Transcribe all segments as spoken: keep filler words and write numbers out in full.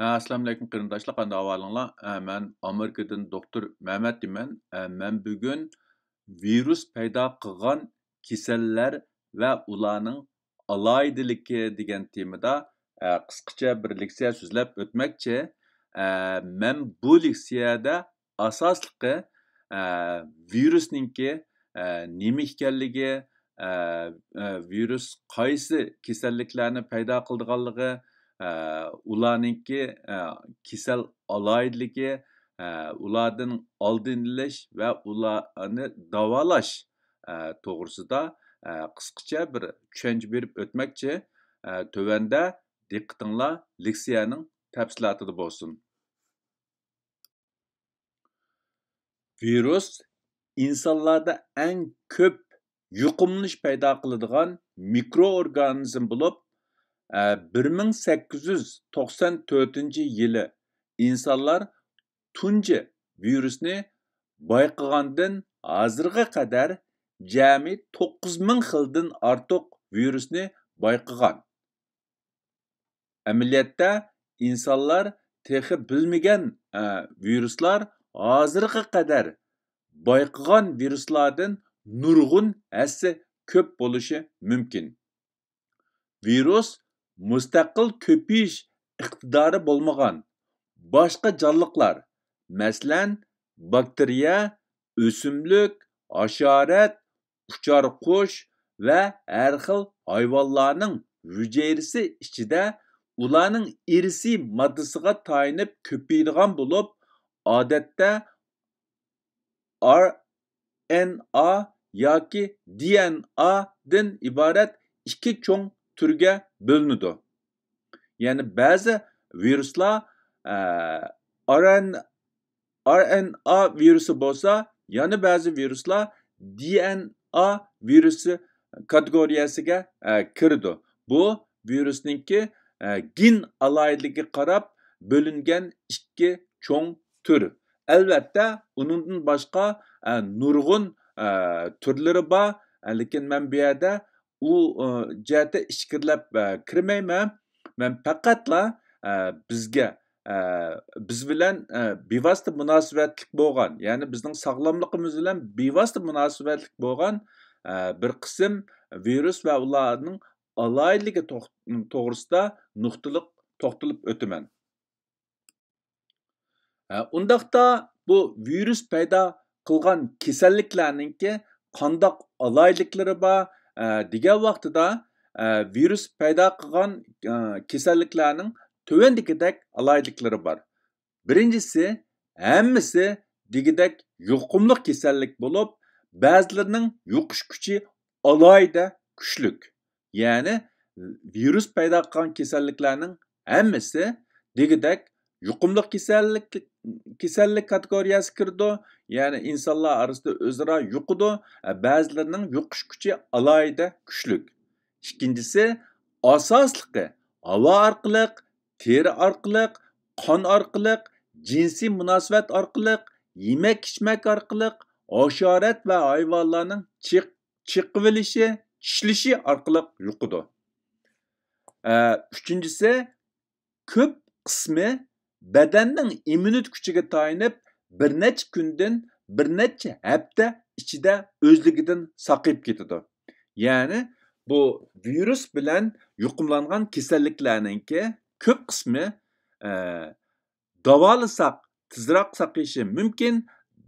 ھە، ئەسسالامۇئەلەيكۇم قېرىنداشلار، قانداق ئەھۋالىڭلار؟ ھە، مەن ئامېرىكىدىن دوختۇر مەمەت دېمەن. ھە، مەن بۈگۈن ۋىرۇس پەيدا قىلغان كېسەللەر ۋە ئۇلارنىڭ ئالاھىدىلىكى دېگەن تېمىدا، ھە، قىسقىچە بىر لېكسىيە سۆزلەپ ئۆتمەكچى. ھە، مەن بۇ لېكسىيەدە ئاساسلىقى، ئە، ۋىرۇسنىڭكى، ئە، نېمە ئىكەنلىكى، ئە، ئە، ۋىرۇس قايسى كېسەللىكلەرنى پەيدا قىلىدىغانلىقى، ئە، ئۇلارنىڭكى، ئە، كېسەل ئالاھىدىلىكى، ئە، ئۇلاردىن ئالدىنى ئېلىش ۋە ئۇلارنى داۋالاش، ئە، توغرىسىدا، ئە، قىسقىچە بىر چۈشەنچە بېرىپ ئۆتمەكچى. ئە، تۆۋەندە دىققىتىڭلار لېكسىيەنىڭ تەپسىلاتىدا بولسۇن. ۋىرۇس ئىنسانلاردا ئەڭ كۆپ يۇقۇملىنىش پەيدا قىلىدىغان مىكرو ئورگانىزم بولۇپ، ئە، بىر مىڭ سەككىز يۈز توقسان تۆتىنچى يىلى ئىنسانلار تۇنجى ۋىرۇسنى بايقىغاندىن ھازىرغا قەدەر جەمئىي توققۇز مىڭ خىلدىن ئارتۇق ۋىرۇسنى بايقىغان. ئەمەلىيەتتە، ئىنسانلار تېخى بىلمىگەن، ئە، ۋىرۇسلار ھازىرغا قەدەر بايقىغان ۋىرۇسلاردىن نۇرغۇن ھەسسە كۆپ بولۇشى مۇمكىن. ۋىرۇس مۇستەقىل كۆپىيىش ئىقتىدارى بولمىغان باشقا جانلىقلار، مەسىلەن، باكتېرىيە، ئۆسۈملۈك، ھاشارات، ئۇچار قۇش ۋە ھەر خىل ھايۋانلارنىڭ ھۈجەيرىسى ئىچىدە ئۇلارنىڭ ئىرسىي ماددىسىغا تايىنىپ كۆپىيىدىغان بولۇپ، ئادەتتە ئار ئېن ئا ياكى دى ئېن ئا دىن ئىبارەت ئىككى چوڭ تۈرگە بۆلۈنىدۇ. يەنى بەزى ۋىرۇسلار، ئە، ئار ئېن ئار ئېن ئا ۋىرۇسى بولسا، يەنە بەزى ۋىرۇسلار دى ئېن ئا ۋىرۇسى كاتېگورىيەسىگە، ئە، كىرىدۇ. بۇ ۋىرۇسنىڭكى، ئە، گېن ئالاھىدىلىكىگە قاراپ بۆلۈنگەن ئىككى چوڭ تۈر. ئەلۋەتتە، ئۇنىڭدىن باشقا، ئە، نۇرغۇن، ئە، تۈرلىرى بار. ئە، لېكىن مەن بۇ يەردە ئۇ، ئە، جەھەتتە ئىچكىرىلەپ، ئە، كىرمەيمەن. مەن پەقەتلا، ئە، بىزگە، ئە، بىز بىلەن، ئە، بىۋاسىتە مۇناسىۋەتلىك بولغان، يەنى بىزنىڭ ساغلاملىقىمىز بىلەن بىۋاسىتە مۇناسىۋەتلىك بولغان، ئە، بىر قىسىم ۋىرۇس ۋە ئۇلارنىڭ ئالاھىدىلىكى توغ-، توغرىسىدا نۇقتىلىق توختىلىپ ئۆتىمەن. ھە، ئۇنداقتا بۇ ۋىرۇس پەيدا قىلغان كېسەللىكلەرنىڭكى قانداق ئالاھىدىلىكلىرى بار، ئە، دېگەن ۋاقتىدا، ئە، ۋىرۇس پەيدا قىلغان، ئە، كېسەللىكلەرنىڭ تۆۋەندىكىدەك ئالاھىدىلىكلىرى بار. بىرىنچىسى، ھەممىسى دېگۈدەك يۇقۇملۇق كېسەللىك بولۇپ، بەزىلىرىنىڭ يۇقۇش كۈچى ئالاھىدە كۈچلۈك. يەنى ۋىرۇس پەيدا قىلغان كېسەللىكلەرنىڭ ھەممىسى دېگۈدەك يۇقۇملۇق كېسەللىك، كېسەللىك كاتېگورىيەسىگە كىرىدۇ. يەنى ئىنسانلار ئارىسىدا ئۆزئارا يۇقىدۇ. بەزىلىرىنىڭ يۇقۇش كۈچى ئالاھىدە كۈچلۈك. ئىككىنچىسى، ئاساسلىقى ھاۋا ئارقىلىق، تېرە ئارقىلىق، قان ئارقىلىق، جىنسىي مۇناسىۋەت ئارقىلىق، يېمەك-ئىچمەك ئارقىلىق، ھاشارات ۋە ھايۋانلارنىڭ چېق-، چېقىۋېلىشى، چىشلىشى ئارقىلىق يۇقىدۇ. ئە، ئۈچىنچىسى، كۆپ قىسمى بەدەننىڭ ئىممۇنىتېت كۈچىگە تايىنىپ، بىر نەچچە كۈندىن بىر نەچچە ھەپتە ئىچىدە ئۆزلۈكىدىن ساقىيىپ كېتىدۇ. يەنى بۇ ۋىرۇس بىلەن يۇقۇملانغان كېسەللىكلەرنىڭكى كۆپ قىسمى، ئە، داۋالىساق تېزراق ساقىيىشى مۇمكىن،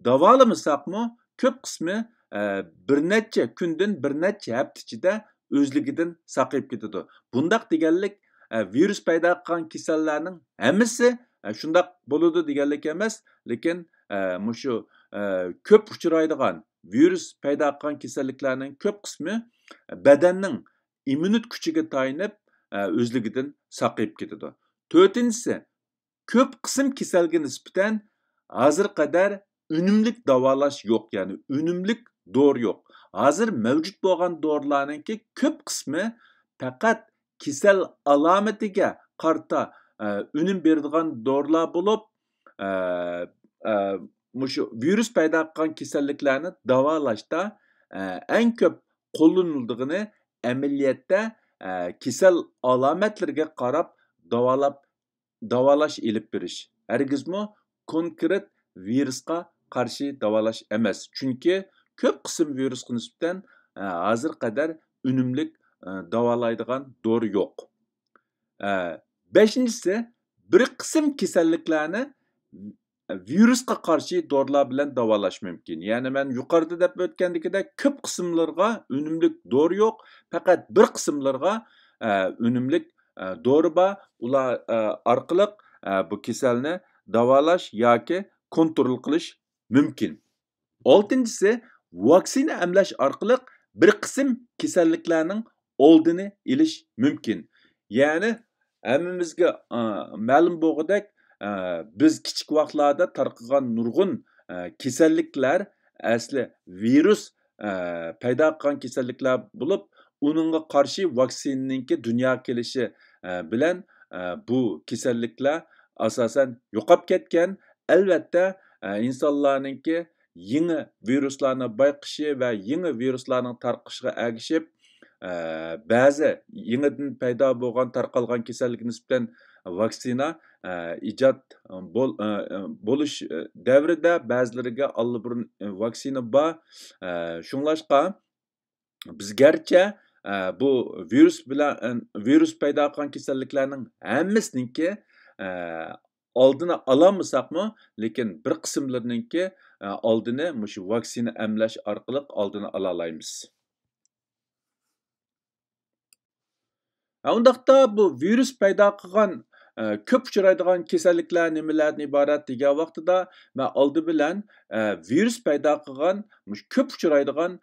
داۋالىمىساقمۇ كۆپ قىسمى، ئە، بىر نەچچە كۈندىن بىر نەچچە ھەپتە ئىچىدە ئۆزلۈكىدىن ساقىيىپ كېتىدۇ. بۇنداق دېگەنلىك، ئە، ۋىرۇس پەيدا قىلغان كېسەللەرنىڭ ھەممىسى، ئە، شۇنداق بولىدۇ دېگەنلىك ئەمەس، لېكىن، ئە، مۇشۇ، ئە، كۆپ ئۇچرايدىغان ۋىرۇس پەيدا قىلغان كېسەللىكلەرنىڭ كۆپ قىسمى بەدەننىڭ ئىممۇنىتېت كۈچىگە تايىنىپ، ئە، ئۆزلۈكىدىن ساقىيىپ كېتىدۇ. تۆتىنچىسى، كۆپ قىسىم كېسەلگە نىسبەتەن ھازىرغا قەدەر ئۈنۈملۈك داۋالاش يوق، يەنى ئۈنۈملۈك دورا يوق. ھازىر مەۋجۇت بولغان دورىلارنىڭكى كۆپ قىسمى پەقەت كېسەل ئالامىتىگە قارىتا، ئە، ئۈنۈم بېرىدىغان دورىلار بولۇپ، ئە، ئە، مۇشۇ ۋىرۇس پەيدا قىلغان كېسەللىكلەرنى داۋالاشتا، ئە، ئەڭ كۆپ قوللىنىلىدىغىنى ئەمەلىيەتتە، ئە، كېسەل ئالامەتلىرىگە قاراپ داۋالاپ داۋالاش ئېلىپ بېرىش، ھەرگىزمۇ كونكرېت ۋىرۇسقا قارشى داۋالاش ئەمەس. چۈنكى كۆپ قىسىم ۋىرۇسقا نىسبەتەن، ئە، ھازىرغا قەدەر ئۈنۈملۈك، ئە، داۋالايدىغان دورا يوق. ئە، بەشىنچىسى، بىر قىسىم كېسەللىكلەرنى ۋىرۇسقا قارشى دورىلار بىلەن داۋالاش مۇمكىن. يەنى مەن يۇقىرىدا دەپ ئۆتكەندىكىدەك، كۆپ قىسىملىرىغا ئۈنۈملۈك دورا يوق، پەقەت بىر قىسىملىرىغا، ئە، ئۈنۈملۈك، ئە، دورا بار. ئۇلار، ئە، ئارقىلىق، ئە، بۇ كېسەلنى داۋالاش ياكى كونترول قىلىش مۇمكىن. ئالتىنچىسى، ۋاكسىنا ئەملەش ئارقىلىق بىر قىسىم كېسەللىكلەرنىڭ ئالدىنى ئېلىش مۇمكىن. يەنى ھەممىمىزگە، ئە، مەلۇم بولغۇدەك، ئە، بىز كىچىك ۋاقىتلاردا تارقىغان نۇرغۇن، ئە، كېسەللىكلەر ئەسلى ۋىرۇس، ئە، پەيدا قىلغان كېسەللىكلەر بولۇپ، ئۇنىڭغا قارشى ۋاكسىنىنىڭكى دۇنياغا كېلىشى، ئە، بىلەن، ئە، بۇ كېسەللىكلەر ئاساسەن يوقاپ كەتكەن. ئەلۋەتتە، ئە، ئىنسانلارنىڭكى يېڭى ۋىرۇسلارنى بايقىشى ۋە يېڭى ۋىرۇسلارنىڭ تارقىشىغا ئەگىشىپ، ئە، بەزى يېڭىدىن پەيدا بولغان، تارقالغان كېسەللىككە نىسبەتەن ۋاكسىنا، ئە، ئىجاد بول-، ئە، ئە، بولۇش دەۋرىدە بەزىلىرىگە ئاللىبۇرۇن، ئە، ۋاكسىنا بار. ئە، شۇڭلاشقا بىز گەرچە، ئە، بۇ ۋىرۇس بىلەن، ئە، ۋىرۇس پەيدا قىلغان كېسەللىكلەرنىڭ ھەممىسىنىڭكى، ئە، ئالدىنى ئالالمىساقمۇ، لېكىن بىر قىسىملىرىنىڭكى، ئە، ئالدىنى مۇشۇ ۋاكسىنا ئەملەش ئارقىلىق ئالدىنى ئالالايمىز. ھە، ئۇنداقتا بۇ ۋىرۇس پەيدا قىلغان، ئە، كۆپ ئۇچرايدىغان كېسەللىكلەر نېمىلەردىن ئىبارەت دېگەن ۋاقتىدا، مەن ئالدى بىلەن، ئە، ۋىرۇس پەيدا قىلغان مۇشۇ كۆپ ئۇچرايدىغان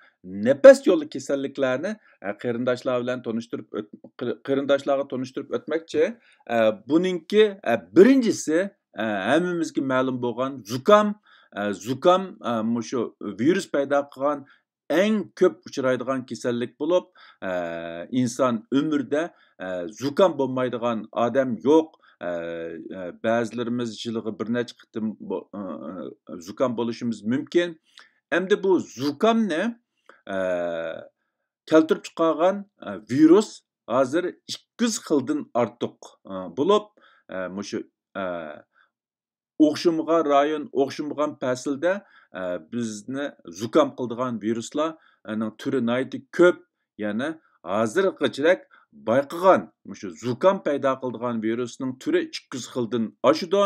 نەپەس يولى كېسەللىكلەرنى، ئە، قېرىنداشلار بىلەن تونۇشتۇرۇپ ئۆت-، قېرىنداشلارغا تونۇشتۇرۇپ ئۆتمەكچى. ئە، بۇنىڭكى، ئە، بىرىنچىسى، ئە، ھەممىمىزگە مەلۇم بولغان زۇكام. ئە، زۇكام، ئە، مۇشۇ ۋىرۇس پەيدا قىلغان ئەڭ كۆپ ئۇچرايدىغان كېسەللىك بولۇپ، ئە، ئىنسان ئۆمرىدە، ئە، زۇكام بولمايدىغان ئادەم يوق. ئە، ئە، بەزىلىرىمىز يىلىغا بىر نەچچە قېتىم بو-، ئە، ئە، زۇكام بولۇشىمىز مۇمكىن. ئەمدى بۇ زۇكامنى، ئە، كەلتۈرۈپ چىقارغان، ئە، ۋىرۇس ھازىر ئىككى يۈز خىلدىن ئارتۇق، ئە، بولۇپ، ئە، مۇشۇ، ئە، ئوخشىمىغان رايون، ئوخشىمىغان پەسىلدە، ئە، بىزنى زۇكام قىلىدىغان ۋىرۇسلارنىڭ تۈرى ناھايىتى كۆپ. يەنى ھازىرغىچىرەك بايقىغان مۇشۇ زۇكام پەيدا قىلىدىغان ۋىرۇسنىڭ تۈرى ئىككى يۈز خىلدىن ئاشىدۇ.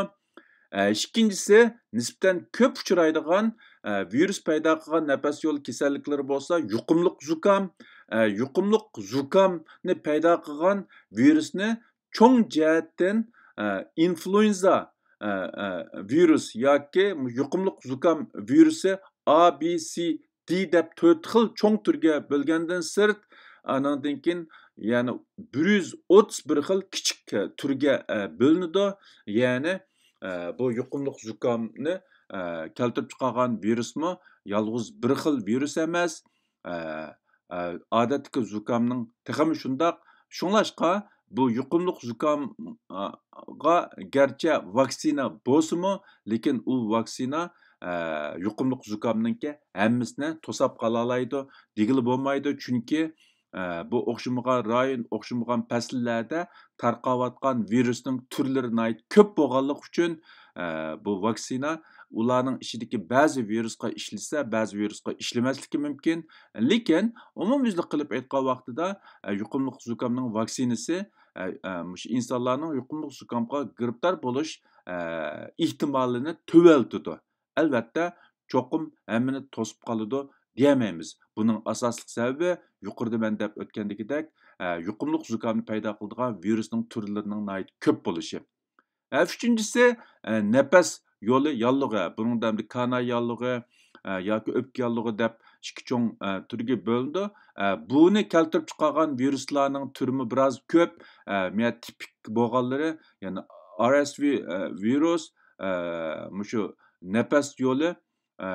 ئە، ئىككىنچىسى، نىسبەتەن كۆپ ئۇچرايدىغان، ئە، ۋىرۇس پەيدا قىلغان نەپەس يولى كېسەللىكلىرى بولسا يۇقۇملۇق زۇكام. ئە، يۇقۇملۇق زۇكامنى پەيدا قىلغان ۋىرۇسنى چوڭ جەھەتتىن، ئە، ئىنفلۇئېنزا، ئە، ئە، ۋىرۇس ياكى يۇقۇملۇق زۇكام ۋىرۇسى، ئا، بى، سى، دى دەپ تۆت خىل چوڭ تۈرگە بۆلگەندىن سىرت، ئانىڭدىن كېيىن يەنە بىر يۈز ئوتتۇز بىر خىل كىچىك تۈرگە، ئە، بۆلۈنىدۇ. يەنى، ئە، بۇ يۇقۇملۇق زۇكامنى، ئە، كەلتۈرۈپ چىقارغان ۋىرۇسمۇ يالغۇز بىر خىل ۋىرۇس ئەمەس. ئە، ئە، ئادەتتىكى زۇكامنىڭ تېخىمۇ شۇنداق. شۇڭلاشقا بۇ يۇقۇملۇق زۇكامغا گەرچە ۋاكسىنا بولسىمۇ، لېكىن ئۇ ۋاكسىنا، ئە، يۇقۇملۇق زۇكامنىڭكى ھەممىسىنى توساپ قالالايدۇ دېگىلى بولمايدۇ. چۈنكى، ئە، بۇ ئوخشىمىغان رايون، ئوخشىمىغان پەسىللەردە تارقاۋاتقان ۋىرۇسنىڭ تۈرلىرى ناھايىتى كۆپ بولغانلىقى ئۈچۈن، ئە، بۇ ۋاكسىنا ئۇلارنىڭ ئىچىدىكى بەزى ۋىرۇسقا ئىشلىسە، بەزى ۋىرۇسقا ئىشلىمەسلىكى مۇمكىن. لېكىن ئومۇميۈزلۈك قىلىپ ئېيتقان ۋاقتىدا، ئە، يۇقۇملۇق زۇكامنىڭ ۋاكسىنىسى، ئە، ئە، مۇشۇ ئىنسانلارنىڭ يۇقۇملۇق زۇكامغا گىرىپتار بولۇش، ئە، ئېھتىمالىنى تۆۋەنلىتىدۇ. ئەلۋەتتە، چوقۇم ھەممىنى توسۇپ قالىدۇ دېيەلمەيمىز. بۇنىڭ ئاساسلىق سەۋەبى يۇقىرىدا مەن دەپ ئۆتكەندىكىدەك، ئە، يۇقۇملۇق زۇكامنى پەيدا قىلىدىغان ۋىرۇسنىڭ تۈرلىرىنىڭ ناھايىتى كۆپ بولۇشى. ئە، ئۈچىنچىسى، ئە، نەپەس يولى ياللۇغى. بۇنىڭدا ئەمدى كاناي ياللۇغى، ئە، ياكى ئۆپكە ياللۇغى دەپ ئىككى چوڭ، ئە، تۈرگە بۆلۈنىدۇ. ئە، بۇنى كەلتۈرۈپ چىقارغان ۋىرۇسلارنىڭ تۈرىمۇ بىراز كۆپ. ئە، مەن تىپىك بولغانلىرى، يەنى ئار ئېس ۋى، ئە، ۋىرۇس، ئە، مۇشۇ نەپەس يولى، ئە،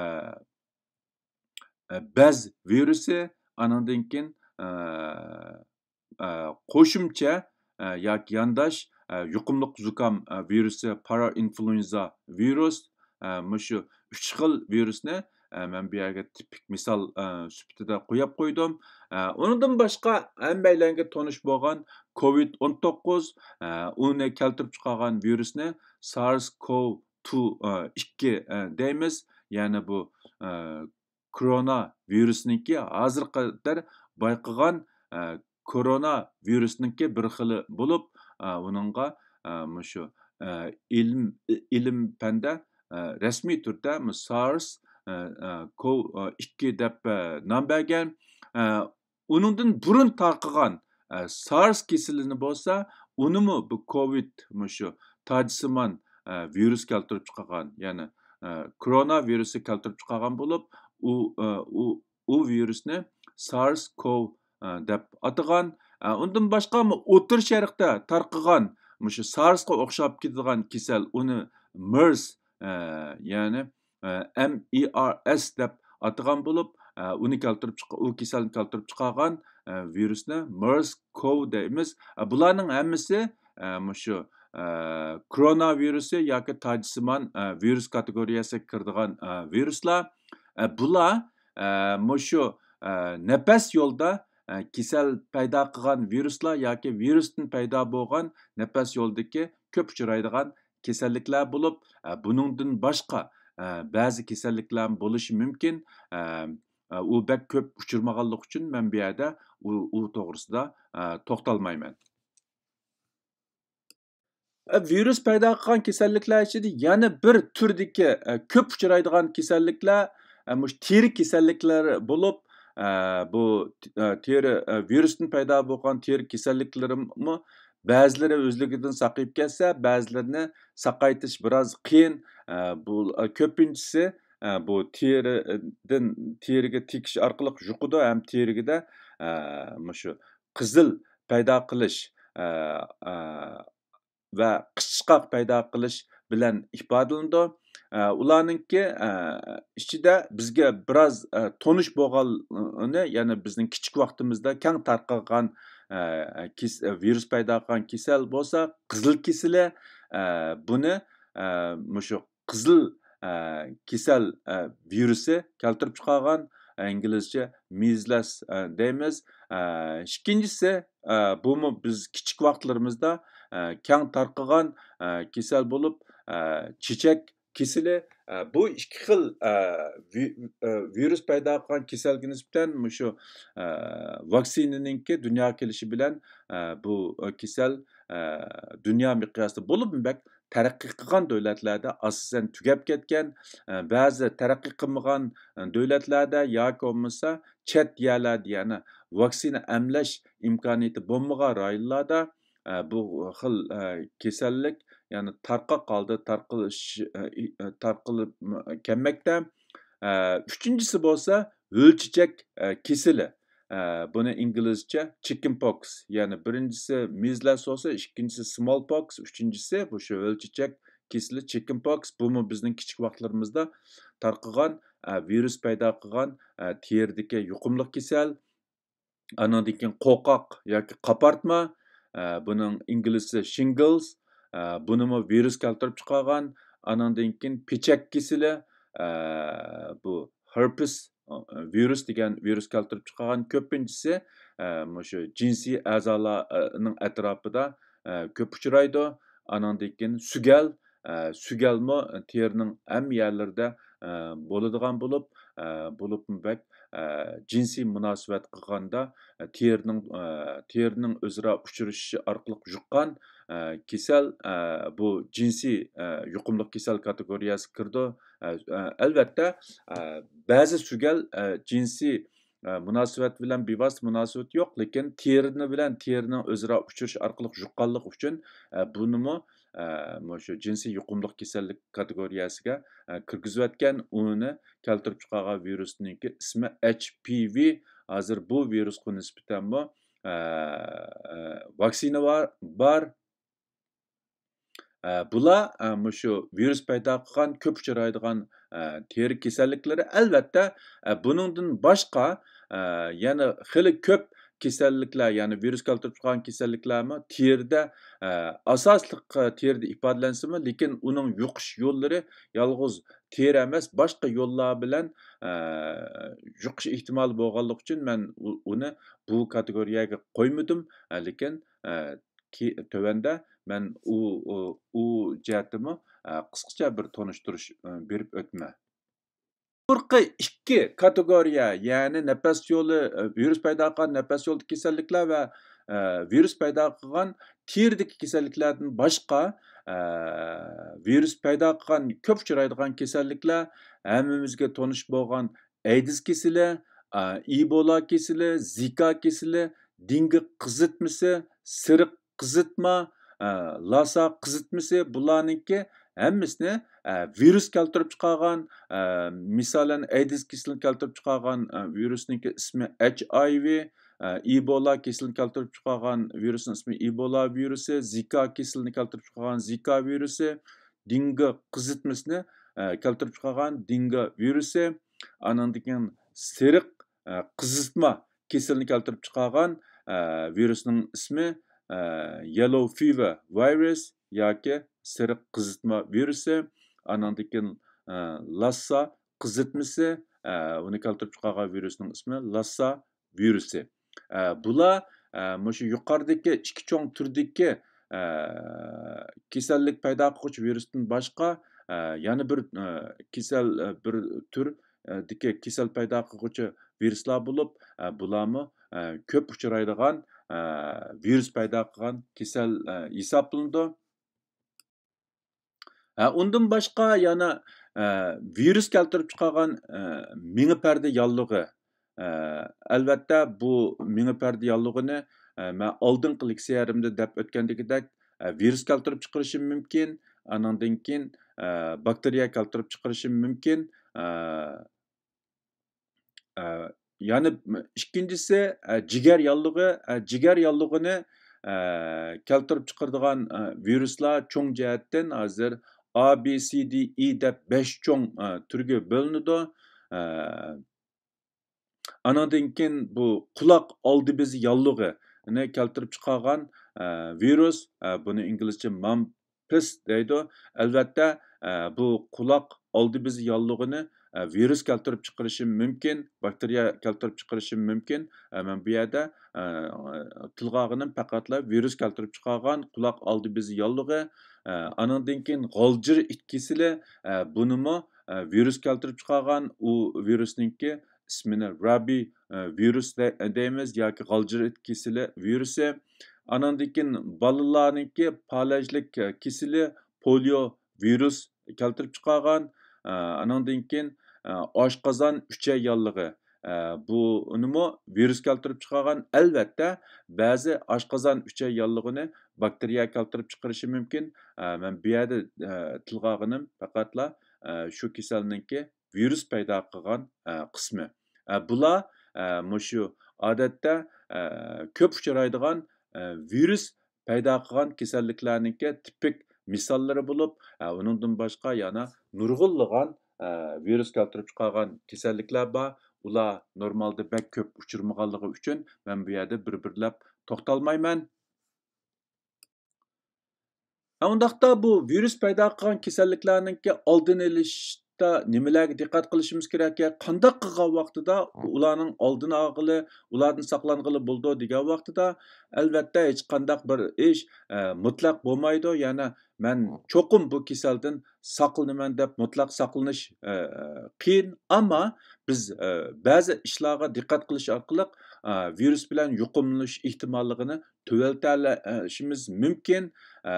ئە، بەز ۋىرۇسى، ئانىڭدىن كېيىن، ئە، ئە، قوشۇمچە، ئە، ياكى يانداش، ئە، يۇقۇملۇق زۇكام، ئە، ۋىرۇسى، پارا ئىنفلۇئېنزا ۋىرۇس، ئە، مۇشۇ ئۈچ خىل ۋىرۇسنى، ئە، مەن بۇ يەرگە تىپىك مىسال، ئە، سۈپىتىدە قويۇپ قويدۇم. ئە، ئۇنىڭدىن باشقا ھەممەيلەنگە تونۇش بولغان كوۋىد ئون توققۇز، ئە، ئۇنى كەلتۈرۈپ چىقارغان ۋىرۇسنى سارس كوۋ تۇ، ئە، ئىككى، ئە، دەيمىز. يەنى بۇ، ئە، كورونا ۋىرۇسنىڭكى ھازىرغا قەدەر بايقىغان، ئە، كورونا ۋىرۇسنىڭكى بىر خىلى بولۇپ، ئە، ئۇنىڭغا، ئە، مۇشۇ، ئە، ئىلىم، ئىلىم پەندە، ئە، رەسمىي تۈردە مۇ-، سارس، ئە، ئە، كوۋ، ئە، ئىككى دەپ، ئە، نام بەرگەن. ئە، ئۇنىڭدىن بۇرۇن تارقىغان، ئە، سارس كېسىلىنى بولسا، ئۇنىمۇ بۇ كوۋىد، مۇشۇ تاجسىمان، ئە، ۋىرۇس كەلتۈرۈپ چىقارغان، يەنى، ئە، كورونا ۋىرۇسى كەلتۈرۈپ چىقارغان بولۇپ، ئۇ، ئە، ئۇ، ئۇ ۋىرۇسنى سارس كوۋ، ئە، دەپ ئاتىغان. ئە، ئۇندىن باشقا مۇ-، ئوتتۇرا شەرقتە تارقىغان مۇشۇ سارسقا ئوخشاپ كېتىدىغان كېسەل، ئۇنى مېرس، ئە، يەنى، ئە، مېرس دەپ ئاتىغان بولۇپ، ئە، ئۇنى كەلتۈرۈپ چىق-، ئۇ كېسەلنى كەلتۈرۈپ چىقارغان، ئە، ۋىرۇسنى مېرس كوۋ دەيمىز. ئە، بۇلارنىڭ ھەممىسى، ئە، مۇشۇ، ئە، كورونا ۋىرۇسى ياكى تاجسىمان، ئە، ۋىرۇس كاتېگورىيەسىگە كىرىدىغان، ئە، ۋىرۇسلار. ئە، بۇلار، ئە، مۇشۇ، ئە، نەپەس يولدا، ئە، كېسەل پەيدا قىلغان ۋىرۇسلار ياكى ۋىرۇستىن پەيدا بولغان نەپەس يولىدىكى كۆپ ئۇچرايدىغان كېسەللىكلەر بولۇپ، ئە، بۇنىڭدىن باشقا، ئە، بەزى كېسەللىكلەرمۇ بولۇشى مۇمكىن. ئە، ئە، ئۇ بەك كۆپ ئۇچرىمىغانلىقى ئۈچۈن مەن بۇ يەردە ئۇ، ئۇ توغرىسىدا، ئە، توختالمايمەن. ئە، ۋىرۇس پەيدا قىلغان كېسەللىكلەر ئىچىدە يەنە بىر تۈردىكى، ئە، كۆپ ئۇچرايدىغان كېسەللىكلەر، ئە، مۇشۇ تېرە كېسەللىكلىرى بولۇپ، ئە، بۇ، ئە، تېرە، ئە، ۋىرۇستىن پەيدا بولغان تېرە كېسەللىكلىرىمۇ بەزىلىرى ئۆزلۈكىدىن ساقىيىپ كەتسە، بەزىلىرىنى ساقايتىش بىراز قىيىن. ئە، بۇ، ئە، كۆپىنچىسى، ئە، بۇ تېرىدىن، تېرىگە تېگىش ئارقىلىق يۇقىدۇ ھەم تېرىگىدە، ئە، مۇشۇ قىزىل پەيدا قىلىش، ئە، ئە، ۋە قىچىشقاق پەيدا قىلىش بىلەن ئىپادىلىنىدۇ. ئە، ئۇلارنىڭكى، ئە، ئىچىدە بىزگە بىراز، ئە، تونۇش بولغىنى، يەنى بىزنىڭ كىچىك ۋاقتىمىزدا كەڭ تارقالغان، ئە، كېس-، ۋىرۇس پەيدا قىلغان كېسەل بولسا قىزىل كېسىلى. ئە، بۇنى، ئە، مۇشۇ قىزىل، ئە، كېسەل، ئە، ۋىرۇسى كەلتۈرۈپ چىقارغان، ئە، ئىنگلىزچە مىزلەس، ئە، دەيمىز. ئە، ئىككىنچىسى، ئە، بۇمۇ بىز كىچىك ۋاقىتلىرىمىزدا، ئە، كەڭ تارقىغان، ئە، كېسەل بولۇپ، ئە، چېچەك كېسىلى. ئە، بۇ ئىككى خىل، ئە، ۋى-، ئە، ۋىرۇس پەيدا قىلغان كېسەلگە نىسبەتەن مۇشۇ، ئە، ۋاكسىنىنىڭكى دۇنياغا كېلىشى بىلەن، ئە، بۇ، ئە، كېسەل، ئە، دۇنيا مىقياسىدا بولۇپمۇ بەك تەرەققىي قىلغان دۆلەتلەردە ئاساسەن تۈگەپ كەتكەن، ئە، بەزى تەرەققىي قىلمىغان، ئە، دۆلەتلەردە ياكى بولمىسا چەت يەرلەردە، يەنى ۋاكسىنا ئەملەش ئىمكانىيىتى بولمىغان رايونلاردا، ئە، بۇ خىل، ئە، كېسەللىك، يەنى تارقاق ھالدا تارقىلىش، ئە، ئى-، ئە، تارقىلىپ، م-، كەلمەكتە. ئە، ئۈچىنچىسى بولسا ھۆل چېچەك، ئە، كېسىلى. ئە، بۇنى ئىنگلىزچە چىكىن پوكس، يەنى بىرىنچىسى مىزلەس بولسا، ئىككىنچىسى سمول پوكس، ئۈچىنچىسى بۇ شۇ ھۆل چېچەك كېسىلى چىكىن پوكس. بۇمۇ بىزنىڭ كىچىك ۋاقىتلىرىمىزدا تارقىغان، ئە، ۋىرۇس پەيدا قىلغان، ئە، تېرىدىكى يۇقۇملۇق كېسەل. ئانىڭدىن كېيىن قوقاق ياكى قاپارتما، ئە، بۇنىڭ ئىنگلىزچە شىنگلز، ئە، بۇنىمۇ ۋىرۇس كەلتۈرۈپ چىقارغان. ئانىڭدىن كېيىن پېچەك كېسىلى، ئە، بۇ ھېرپېس، ئە، ۋىرۇس دېگەن ۋىرۇس كەلتۈرۈپ چىقارغان. كۆپىنچىسى، ئە، مۇشۇ جىنسىي ئەزالارنىڭ ئەتراپىدا، ئە، كۆپ ئۇچرايدۇ. ئانىڭدىن كېيىن سۈگەل، ئە، سۈگەلمۇ تېرىنىڭ ھەممە يەرلىرىدە، ئە، بولىدىغان بولۇپ، ئە، بولۇپمۇ بەك، ئە، جىنسىي مۇناسىۋەت قىلغاندا، ئە، تېرىنىڭ، ئە، تېرىنىڭ ئۆزئارا ئۇچرىشىشى ئارقىلىق يۇققان، ئە، كېسەل، ئە، بۇ جىنسىي، ئە، يۇقۇملۇق كېسەل كاتېگورىيەسىگە كىرىدۇ. ئە، ئە، ئەلۋەتتە، ئە، بەزى سۈگەل، ئە، جىنسىي ئە، مۇناسىۋەت بىلەن بىۋاسىتە مۇناسىۋىتى يوق، لېكىن تېرىنى بىلەن تېرىنىڭ ئۆزئارا ئۇچرىشىشى ئارقىلىق يۇققانلىقى ئۈچۈن، ئە، بۇنىمۇ، ئە، مۇشۇ جىنسىي يۇقۇملۇق كېسەللىك كاتېگورىيەسىگە، ئە، كىرگۈزۈۋەتكەن. ئۇنى كەلتۈرۈپ چىقارغان ۋىرۇسنىڭكى ئىسمى ئېچ پى ۋى. ھازىر بۇ ۋىرۇسقا نىسبەتەنمۇ، ئە، ئە، ۋاكسىنا بار، بار. ئە، بۇلار، ئە، مۇشۇ ۋىرۇس پەيدا قىلغان، كۆپ ئۇچرايدىغان، ئە، تېرە كېسەللىكلىرى. ئەلۋەتتە، ئە، بۇنىڭدىن باشقا، ئە، يەنە خېلى كۆپ كېسەللىكلەر، يەنى ۋىرۇس كەلتۈرۈپ چىقارغان كېسەللىكلەرمۇ تېرىدە، ئە، ئاساسلىق، ئە، تېرىدە ئىپادىلەنسىمۇ، لېكىن ئۇنىڭ يۇقۇش يوللىرى يالغۇز تېرە ئەمەس، باشقا يوللار بىلەن، ئە، يۇقۇش ئېھتىمالى بولغانلىقى ئۈچۈن مەن ئۇ-، ئۇنى بۇ كاتېگورىيەگە قويمىدىم. ئە، لېكىن، ئە، كى-، تۆۋەندە مەن ئۇ، ئۇ، ئۇ جەھەتتىمۇ، ئە، قىسقىچە بىر تونۇشتۇرۇش، ئە، بېرىپ ئۆتىمەن. يۇقىرىقى ئىككى كاتېگورىيە، يەنى نەپەس يولى، ۋىرۇس پەيدا قىلغان نەپەس يولىدىكى كېسەللىكلەر ۋە، ئە، ۋىرۇس پەيدا قىلغان تېرىدىكى كېسەللىكلەردىن باشقا، ئە، ۋىرۇس پەيدا قىلغان كۆپ ئۇچرايدىغان كېسەللىكلەر، ھەممىمىزگە تونۇش بولغان ئەيدىز كېسىلى، ئە، ئىبولا كېسىلى، زىكا كېسىلى، دېڭگە قىزىتمىسى، سېرىق قىزىتما، ئە، لاسا قىزىتمىسى، بۇلارنىڭكى ھەممىسىنى، ئە، ۋىرۇس كەلتۈرۈپ چىقارغان، ئە، مىسالەن، ئەيدىز كېسىلىنى كەلتۈرۈپ چىقارغان، ئە، ۋىرۇسنىڭكى ئىسمى ئەچ ئاي ۋى، ئە، ئىبولا كېسىلىنى كەلتۈرۈپ چىقارغان ۋىرۇسنىڭ ئىسمى ئىبولا ۋىرۇسى، زىكا كېسىلىنى كەلتۈرۈپ چىقارغان زىكا ۋىرۇسى، دېڭگە قىزىتمىسىنى، ئە، كەلتۈرۈپ چىقارغان دېڭگە ۋىرۇسى، ئانىڭدىن كېيىن سېرىق، ئە، قىزىتما كېسىلىنى كەلتۈرۈپ چىقارغان، ئە، ۋىرۇسنىڭ ئىسمى، ئە، يەللوۋ فىۋېر ۋايرۇس ياكى سېرىق قىزىتما ۋىرۇسى، ئانىڭدىن كېيىن، ئە، لاسسا قىزىتمىسى، ئە، ئۇنى كەلتۈرۈپ چىقارغان ۋىرۇسنىڭ ئىسمى لاسسا ۋىرۇسى. ئە، بۇلار، ئە، مۇشۇ يۇقىرىدىكى ئىككى چوڭ تۈردىكى، ئە، كېسەللىك پەيدا قىلغۇچى ۋىرۇستىن باشقا، ئە، يەنە بىر، ئە، كېسەل، ئە، بىر تۈر، ئە، دىكى كېسەل پەيدا قىلغۇچى ۋىرۇسلار بولۇپ، ئە، بۇلارمۇ، ئە، كۆپ ئۇچرايدىغان، ئە، ۋىرۇس پەيدا قىلغان كېسەل، ئە، ھېسابلىنىدۇ. ھە، ئۇندىن باشقا يەنە، ئە، ۋىرۇس كەلتۈرۈپ چىقارغان، ئە، مېڭە پەردە ياللۇغى. ئە، ئەلۋەتتە، بۇ مېڭە پەردە ياللۇغىنى، ئە، مەن ئالدىنقى لېكسىيەلىرىمدە دەپ ئۆتكەندىكىدەك، ئە، ۋىرۇس كەلتۈرۈپ چىقىرىشى مۇمكىن، ئانىڭدىن كېيىن، ئە، باكتېرىيە كەلتۈرۈپ چىقىرىشى مۇمكىن. ئە، ئە، يەنە ئىككىنچىسى، ئە، جىگەر ياللۇغى. ئە، جىگەر ياللۇغىنى، ئە، كەلتۈرۈپ چىقىرىدىغان، ئە، ۋىرۇسلار چوڭ جەھەتتىن ھازىر ئا، بى، سى، دى، ئى دەپ بەش چوڭ، ئە، تۈرگە بۆلۈنىدۇ. ئە، ئانىڭدىن كېيىن بۇ قۇلاق ئالدى بېزى ياللۇغىنى كەلتۈرۈپ چىقارغان، ئە، ۋىرۇس، ئە، بۇنى ئىنگلىزچە مامپس دەيدۇ. ئەلۋەتتە، ئە، بۇ قۇلاق ئالدى بېزى ياللۇغىنى، ئە، ۋىرۇس كەلتۈرۈپ چىقىرىشى مۇمكىن، باكتېرىيە كەلتۈرۈپ چىقىرىشى مۇمكىن. ئە، مەن بۇ يەردە، ئە، تىلغا ئالغىنىم پەقەتلا ۋىرۇس كەلتۈرۈپ چىقارغان قۇلاق ئالدى بېزى ياللۇغى. ئە، ئانىڭدىن كېيىن غالجىر ئىت كېسىلى، ئە، بۇنىمۇ، ئە، ۋىرۇس كەلتۈرۈپ چىقارغان، ئۇ ۋىرۇسنىڭكى ئىسمىنى رابى، ئە، ۋىرۇس دە-، دەيمىز ياكى غالجىر ئىت كېسىلى ۋىرۇسى. ئانىڭدىن كېيىن بالىلارنىڭكى پالەچلىك، ئە، كېسىلى، پولىيو ۋىرۇس كەلتۈرۈپ چىقارغان. ئە، ئانىڭدىن كېيىن، ئە، ئاشقازان ئۈچەي ياللۇغى. ئە، بۇنىمۇ ۋىرۇس كەلتۈرۈپ چىقارغان. ئەلۋەتتە، بەزى ئاشقازان ئۈچەي ياللۇغىنى باكتېرىيە كەلتۈرۈپ چىقىرىشى مۇمكىن. ئە، مەن بۇ يەردە، ئە، تىلغا ئالغىنىم پەقەتلا، ئە، شۇ كېسەلنىڭكى ۋىرۇس پەيدا قىلغان، ئە، قىسمى. ئە، بۇلار، ئە، مۇشۇ ئادەتتە، ئە، كۆپ ئۇچرايدىغان، ئە، ۋىرۇس پەيدا قىلغان كېسەللىكلەرنىڭكى تىپىك مىساللىرى بولۇپ، ئە، ئۇنىڭدىن باشقا يەنە نۇرغۇنلىغان، ئە، ۋىرۇس كەلتۈرۈپ چىقارغان كېسەللىكلەر بار. ئۇلار نورمالدا بەك كۆپ ئۇچرىمىغانلىقى ئۈچۈن مەن بۇ يەردە بىر-بىرلەپ توختالمايمەن. ھە، ئۇنداقتا بۇ ۋىرۇس پەيدا قىلغان كېسەللىكلەرنىڭكى ئالدىنى ئېلىشتا نېمىلەرگە دىققەت قىلىشىمىز كېرەك؟ قانداق قىلغان ۋاقتىدا ئۇلارنىڭ ئالدىنى ئالغىلى، ئۇلاردىن ساقلانغىلى بولىدۇ دېگەن ۋاقتىدا، ئەلۋەتتە، ھېچقانداق بىر ئىش، ئە، مۇتلەق بولمايدۇ. يەنى مەن چوقۇم بۇ كېسەلدىن ساقلىنىمەن دەپ مۇتلەق ساقلىنىش، ئە، قىيىن. ئەمما بىز، ئە، بەزى ئىشلارغا دىققەت قىلىش ئارقىلىق، ئە، ۋىرۇس بىلەن يۇقۇملىنىش ئېھتىماللىقىنى تۆۋەنلىتەلىشىمىز مۇمكىن. ئە،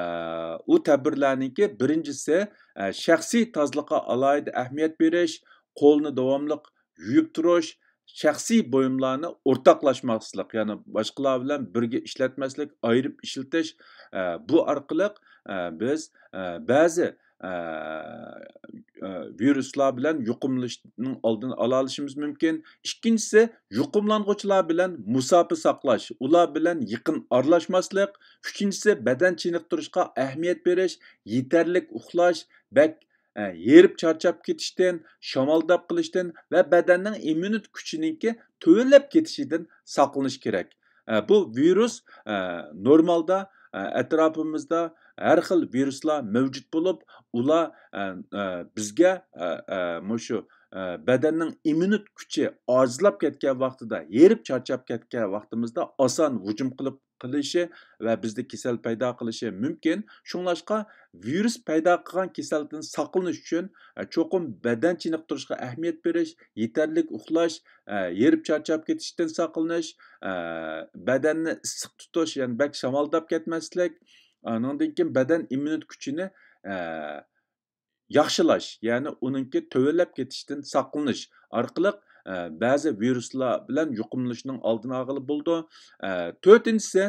ئۇ تەدبىرلەرنىڭكى بىرىنچىسى، ئە، شەخسىي تازىلىققا ئالاھىدە ئەھمىيەت بېرىش، قولنى داۋاملىق يۇيۇپ تۇرۇش، شەخسىي بۇيۇملارنى ئورتاقلاشماسلىق، يەنى باشقىلار بىلەن بىرگە ئىشلەتمەسلىك، ئايرىپ ئىشلىتىش. ئە، بۇ ئارقىلىق، ئە، بىز، ئە، بەزى، ئە، ئە، ۋىرۇسلار بىلەن يۇقۇملىنىشنىڭ ئالدىنى ئالالىشىمىز مۇمكىن. ئىككىنچىسى، يۇقۇملانغۇچىلار بىلەن مۇساپە ساقلاش، ئۇلار بىلەن يېقىن ئارىلاشماسلىق. ئۈچىنچىسى، بەدەن چېنىقتۇرۇشقا ئەھمىيەت بېرىش، يېتەرلىك ئۇخلاش، بەك، ئە، ھېرىپ چارچاپ كېتىشتىن، شامالداپ قېلىشتىن ۋە بەدەننىڭ ئىممۇنىتېت كۈچىنىڭكى تۆۋەنلەپ كېتىشىدىن ساقلىنىش كېرەك. ئە، بۇ ۋىرۇس، ئە، نورمالدا، ئە، ئەتراپىمىزدا ھەر خىل ۋىرۇسلار مەۋجۇت بولۇپ، ئۇلار، ئە، ئە، بىزگە، ئە، ئە، مۇشۇ، ئە، بەدەننىڭ ئىممۇنىتېت كۈچى ئاجىزلاپ كەتكەن ۋاقتىدا، ھېرىپ چارچاپ كەتكەن ۋاقتىمىزدا ئاسان ھۇجۇم قىلىپ، قىلىشى ۋە بىزدە كېسەل پەيدا قىلىشى مۇمكىن. شۇڭلاشقا ۋىرۇس پەيدا قىلغان كېسەلدىن ساقلىنىش ئۈچۈن، ئە، چوقۇم بەدەن چېنىقتۇرۇشقا ئەھمىيەت بېرىش، يېتەرلىك ئۇخلاش، ئە، ھېرىپ چارچاپ كېتىشتىن ساقلىنىش، ئە، بەدەننى ئىسسىق تۇتۇش، يەنى بەك شامالداپ كەتمەسلىك، ئانىڭدىن كېيىن بەدەن ئىممۇنىتېت كۈچىنى، ئە، ياخشىلاش، يەنى ئۇنىڭكى تۆۋەنلەپ كېتىشتىن ساقلىنىش ئارقىلىق، ئە، بەزى ۋىرۇسلار بىلەن يۇقۇملىنىشنىڭ ئالدىنى ئالغىلى بولىدۇ. ئە، تۆتىنچىسى،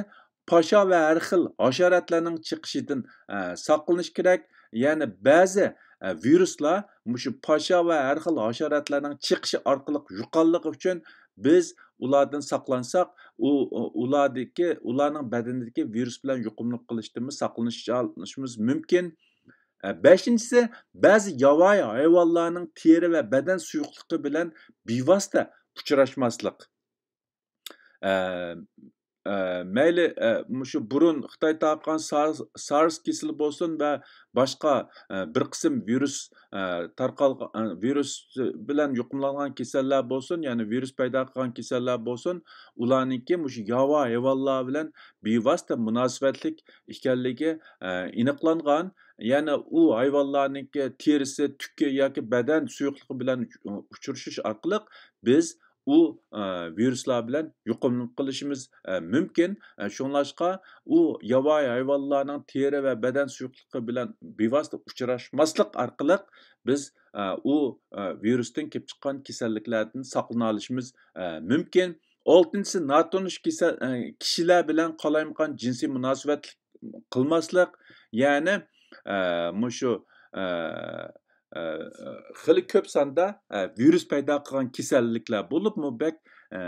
پاشا ۋە ھەر خىل ھاشاراتلارنىڭ چىقىشىدىن، ئە، ساقلىنىش كېرەك. يەنى بەزى، ئە، ۋىرۇسلار مۇشۇ پاشا ۋە ھەر خىل ھاشاراتلارنىڭ چىقىشى ئارقىلىق يۇققانلىقى ئۈچۈن بىز ئۇلاردىن ساقلانساق، ئۇ، ئۇلاردىكى، ئۇلارنىڭ بەدىنىدىكى ۋىرۇس بىلەن يۇقۇملۇق قېلىشتىنمۇ ساقلىنىشىمىز مۇمكىن. ئە، بەشىنچىسى، بەزى ياۋايى ھايۋانلارنىڭ تېرە ۋە بەدەن سۇيۇقلۇقى بىلەن بىۋاسىتە ئۇچراشماسلىق. ئە، ئە، مەيلى، ئە، مۇشۇ بۇرۇن خىتاي تارقىغان سارس، سارس كېسىلى بولسۇن ۋە باشقا، ئە، بىر قىسىم ۋىرۇس، ئە، تارقالغان، ئە، ۋىرۇس بىلەن يۇقۇملانغان كېسەللەر بولسۇن، يەنى ۋىرۇس پەيدا قىلغان كېسەللەر بولسۇن، ئۇلارنىڭكى مۇشۇ ياۋا ھايۋانلار بىلەن بىۋاسىتە مۇناسىۋەتلىك ئىكەنلىكى، ئە، ئېنىقلانغان. يەنى ئۇ ھايۋانلارنىڭكى تېرىسى، تۈكى ياكى بەدەن سۇيۇقلۇقى بىلەن ئۇچ-، ئۇچرىشىش ئارقىلىق بىز ئۇ، ئە، ۋىرۇسلار بىلەن يۇقۇملۇق قېلىشىمىز، ئە، مۇمكىن. ئە، شۇڭلاشقا ئۇ ياۋايى ھايۋانلارنىڭ تېرە ۋە بەدەن سۇيۇقلۇقى بىلەن بىۋاسىتە ئۇچراشماسلىق ئارقىلىق بىز، ئە، ئۇ، ئە، ۋىرۇستىن كېلىپ چىققان كېسەللىكلەردىن ساقلىنالىشىمىز، ئە، مۇمكىن. ئالتىنچىسى، ناتونۇش كېسەل، ئە، كىشىلەر بىلەن قالايمىقان جىنسىي مۇناسىۋەتلىك قىلماسلىق، يەنى، ئە، مۇشۇ، ئە، ئە، خېلى كۆپ ساندا، ئە، ۋىرۇس پەيدا قىلغان كېسەللىكلەر بولۇپمۇ بەك، ئە،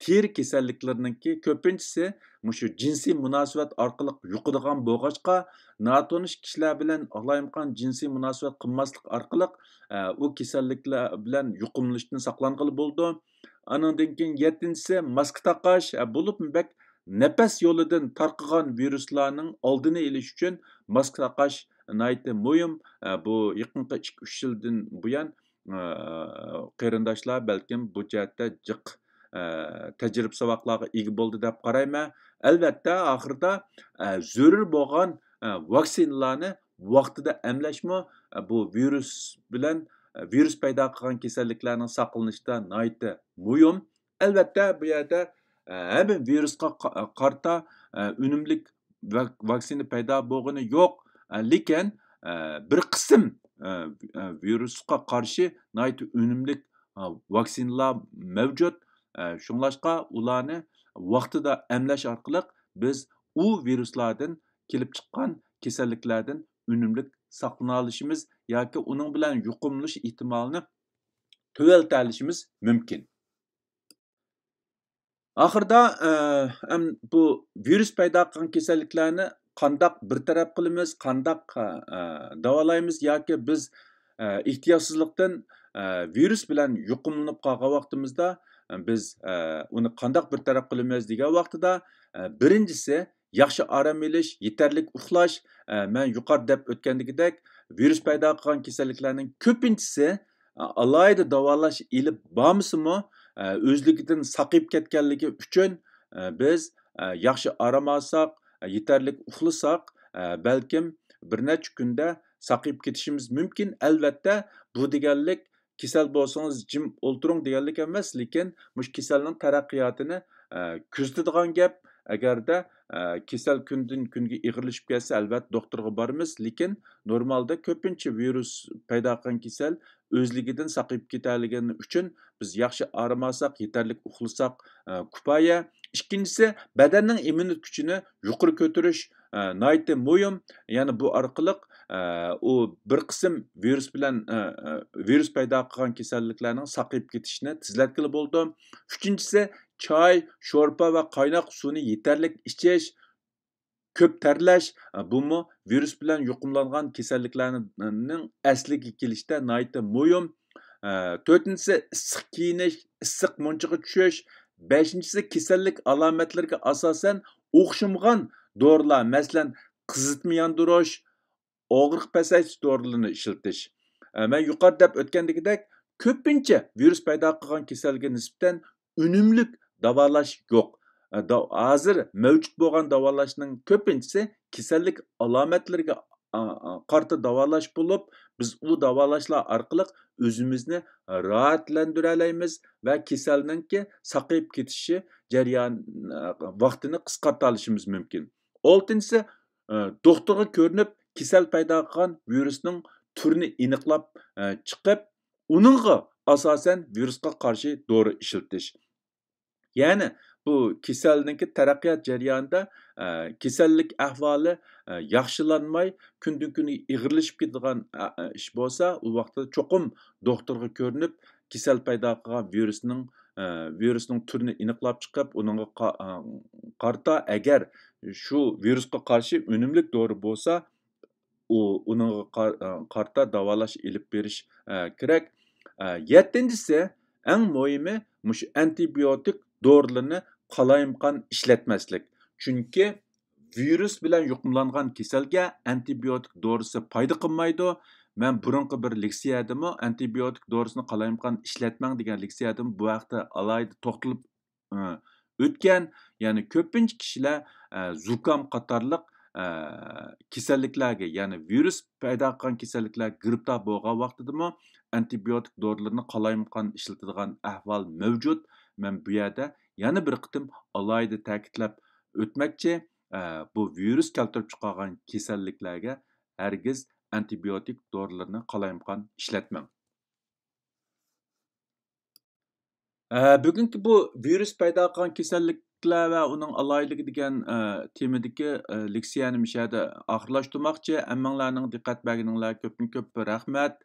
تېرە كېسەللىكلىرىنىڭكى كۆپىنچىسى مۇشۇ جىنسىي مۇناسىۋەت ئارقىلىق يۇقىدىغان بولغاچقا، ناتونۇش كىشىلەر بىلەن قالايمىقان جىنسىي مۇناسىۋەت قىلماسلىق ئارقىلىق، ئە، ئۇ كېسەللىكلەر بىلەن يۇقۇملىنىشتىن ساقلانغىلى بولىدۇ. ئانىڭدىن كېيىن يەتتىنچىسى، ماسكا تاقاش، ئە، بولۇپمۇ بەك نەپەس يولىدىن تارقىغان ۋىرۇسلارنىڭ ئالدىنى ئېلىش ئۈچۈن ماسكا تاقاش ناھايىتى مۇھىم. ئە، بۇ يېقىنقى ئىككى، ئۈچ يىلدىن بۇيان، ئە، قېرىنداشلار بەلكىم بۇ جەھەتتە جىق، ئە، تەجرىبە ساۋاقلارغا ئىگە بولدى دەپ قارايمەن. ئەلۋەتتە، ئاخىرىدا، ئە، زۆرۈر بولغان، ئە، ۋاكسىنىلارنى ۋاقتىدا ئەملەشمۇ، ئە، بۇ ۋىرۇس بىلەن، ئە، ۋىرۇس پەيدا قىلغان كېسەللىكلەرنىڭ ساقلىنىشىدا ناھايىتى مۇھىم. ئەلۋەتتە، بۇ يەردە، ئە، ھەممە ۋىرۇسقا قا-، قارىتا، ئە، ئۈنۈملۈك ۋاك-، ۋاكسىنا پەيدا بولغىنى يوق. ئە، لېكىن، ئە، بىر قىسىم، ئە، ئە، ۋىرۇسقا قارشى ناھايىتى ئۈنۈملۈك، ئە، ۋاكسىنىلار مەۋجۇت. ئە، شۇڭلاشقا ئۇلارنى ۋاقتىدا ئەملەش ئارقىلىق بىز ئۇ ۋىرۇسلاردىن كېلىپ چىققان كېسەللىكلەردىن ئۈنۈملۈك ساقلىنالىشىمىز ياكى ئۇنىڭ بىلەن يۇقۇملىنىش ئېھتىمالىنى تۆۋەنلىتەلىشىمىز مۇمكىن. ئاخىرىدا، ئە، ئەم، بۇ ۋىرۇس پەيدا قىلغان كېسەللىكلەرنى قانداق بىر تەرەپ قىلىمىز، قانداق، ئە، ئە، داۋالايمىز ياكى بىز، ئە، ئېھتىياتسىزلىقتىن، ئە، ۋىرۇس بىلەن يۇقۇملىنىپ قالغان ۋاقتىمىزدا، ئە، بىز، ئە، ئۇنى قانداق بىر تەرەپ قىلىمىز دېگەن ۋاقتىدا، ئە، بىرىنچىسى، ياخشى ئارام ئېلىش، يېتەرلىك ئۇخلاش. ئە، مەن يۇقىرىدا دەپ ئۆتكەندىكىدەك، ۋىرۇس پەيدا قىلغان كېسەللىكلەرنىڭ كۆپىنچىسى، ئە، ئالاھىدە داۋالاش ئېلىپ بارمىسىمۇ، ئە، ئۆزلۈكىدىن ساقىيىپ كەتكەنلىكى ئۈچۈن، ئە، بىز، ئە، ياخشى ئارام ئالساق، ئە، يېتەرلىك ئۇخلىساق، ئە، بەلكىم بىر نەچچە كۈندە ساقىيىپ كېتىشىمىز مۇمكىن. ئەلۋەتتە، بۇ دېگەنلىك كېسەل بولسىڭىز جىم ئولتۇرۇڭ دېگەنلىك ئەمەس، لېكىن مۇشۇ كېسەلنىڭ تەرەققىياتىنى، ئە، كۆزىتىدىغان گەپ. ئەگەردە، ئە، كېسەل كۈندىن كۈنگە ئېغىرلىشىپ كەتسە، ئەلۋەتتە دوختۇرغا بارىمىز، لېكىن نورمالدا كۆپىنچە ۋىرۇس پەيدا قىلغان كېسەل ئۆزلۈكىدىن ساقىيىپ كېتەلىگەن ئۈچۈن بىز ياخشى ئارام ئالساق، يېتەرلىك ئۇخلىساق، ئە، كۇپايە. ئىككىنچىسى، بەدەننىڭ ئىممۇنىتېت كۈچىنى يۇقىرى كۆتۈرۈش، ئە، ناھايىتى مۇھىم. يەنى بۇ ئارقىلىق، ئە، ئۇ بىر قىسىم ۋىرۇس بىلەن، ئە، ئە، ۋىرۇس پەيدا قىلغان كېسەللىكلەرنىڭ ساقىيىپ كېتىشىنى تېزلەتكىلى بولىدۇ. ئۈچىنچىسى، چاي، شورپا ۋە قايناق سۇنى يېتەرلىك ئىچىش، كۆپ تەرلەش، ئە، بۇمۇ ۋىرۇس بىلەن يۇقۇملانغان كېسەللىكلەرنىڭ ئەسلىگە كېلىشتە ناھايىتى مۇھىم. ئە، تۆتىنچىسى، ئىسسىق كىيىنىش، ئىسسىق مۇنچىغا چۈشۈش، بەشىنچىسى، كېسەللىك ئالامەتلىرىگە ئاساسەن ئوخشىمىغان دورىلار، مەسىلەن، قىزىتما ياندۇرۇش، ئاغرىق پەسەيتىش دورىلىرىنى ئىشلىتىش. ئە، مەن يۇقىرىدا دەپ ئۆتكەندىكىدەك، كۆپىنچە ۋىرۇس پەيدا قىلغان كېسەلگە نىسبەتەن ئۈنۈملۈك داۋالاش يوق. ئە، دا-، ھازىر مەۋجۇت بولغان داۋالاشنىڭ كۆپىنچىسى كېسەللىك ئالامەتلىرىگە، ئا، ئا، قارىتا داۋالاش بولۇپ، بىز ئۇ داۋالاشلار ئارقىلىق ئۆزىمىزنى راھەتلەندۈرەلەيمىز ۋە كېسەلنىڭكى ساقىيىپ كېتىشى جەريان، ئا، ۋاقتىنى قىسقارتالىشىمىز مۇمكىن. ئالتىنچىسى، ئە، دوختۇرغا كۆرۈنۈپ، كېسەل پەيدا قىلغان ۋىرۇسنىڭ تۈرىنى ئېنىقلاپ، ئە، چىقىپ، ئۇنىڭغا ئاساسەن ۋىرۇسقا قارشى دورا ئىشلىتىش. يەنى بۇ كېسەلنىڭكى تەرەققىيات جەريانىدا، ئە، كېسەللىك ئەھۋالى، ئە، ياخشىلانماي، كۈندىن كۈنگە ئېغىرلىشىپ كېتىدىغان، ئە، ئە، ئىش بولسا، ئۇ ۋاقىتتا چوقۇم دوختۇرغا كۆرۈنۈپ، كېسەل پەيدا قىلغان ۋىرۇسنىڭ، ئە، ۋىرۇسنىڭ تۈرىنى ئېنىقلاپ چىقىپ، ئۇنىڭغا قا-، ئە، قارىتا، ئەگەر شۇ ۋىرۇسقا قارشى ئۈنۈملۈك دورا بولسا، ئۇ، ئۇنىڭغا قار-، ئە، قارىتا داۋالاش ئېلىپ بېرىش، ئە، كېرەك. ئە، يەتتىنچىسى، ئەڭ مۇھىمى، مۇشۇ ئانتىبىيوتىك دورىلىرىنى قالايمىقان ئىشلەتمەسلىك. چۈنكى ۋىرۇس بىلەن يۇقۇملانغان كېسەلگە ئانتىبىيوتىك دورىسى پايدا قىلمايدۇ. مەن بۇرۇنقى بىر لېكسىيەدىمۇ ئانتىبىيوتىك دورىسىنى قالايمىقان ئىشلەتمەڭ دېگەن لېكسىيەدىمۇ بۇ ھەقتە ئالاھىدە توختىلىپ، ئۆتكەن. يەنى كۆپىنچە كىشىلەر، ئە، زۇكام قاتارلىق، ئە، كېسەللىكلەرگە، يەنى ۋىرۇس پەيدا قىلغان كېسەللىكلەرگە گىرىپتار بولغان ۋاقتىدىمۇ ئانتىبىيوتىك دورىلىرىنى قالايمىقان ئىشلىتىدىغان ئەھۋال مەۋجۇت. مەن بۇ يەردە يەنە بىر قېتىم ئالاھىدە تەكىتلەپ ئۆتمەكچى، ئە، بۇ ۋىرۇس كەلتۈرۈپ چىقارغان كېسەللىكلەرگە ھەرگىز ئانتىبىيوتىك دورىلىرىنى قالايمىقان ئىشلەتمەڭ. ئە، بۈگۈنكى بۇ ۋىرۇس پەيدا قىلغان كېسەللىكلەر ۋە ئۇنىڭ ئالاھىدىلىكى دېگەن، ئە، تېمىدىكى، ئە، لېكسىيەنى مۇشۇ يەردە ئاخىرلاشتۇرماقچى. ھەممىڭلارنىڭ دىققەت بەرگىنىڭلارغا كۆپتىن كۆپ رەھمەت.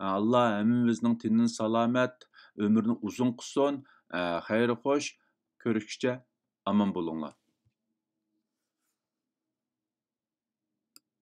ئە، ئاللا ھەممىمىزنىڭ تېنىنى سالامەت، ئۆمرىنى ئۇزۇن قىلسۇن. ئە، خەير خوش، كۆرۈشكىچە ئامان بولۇڭلار.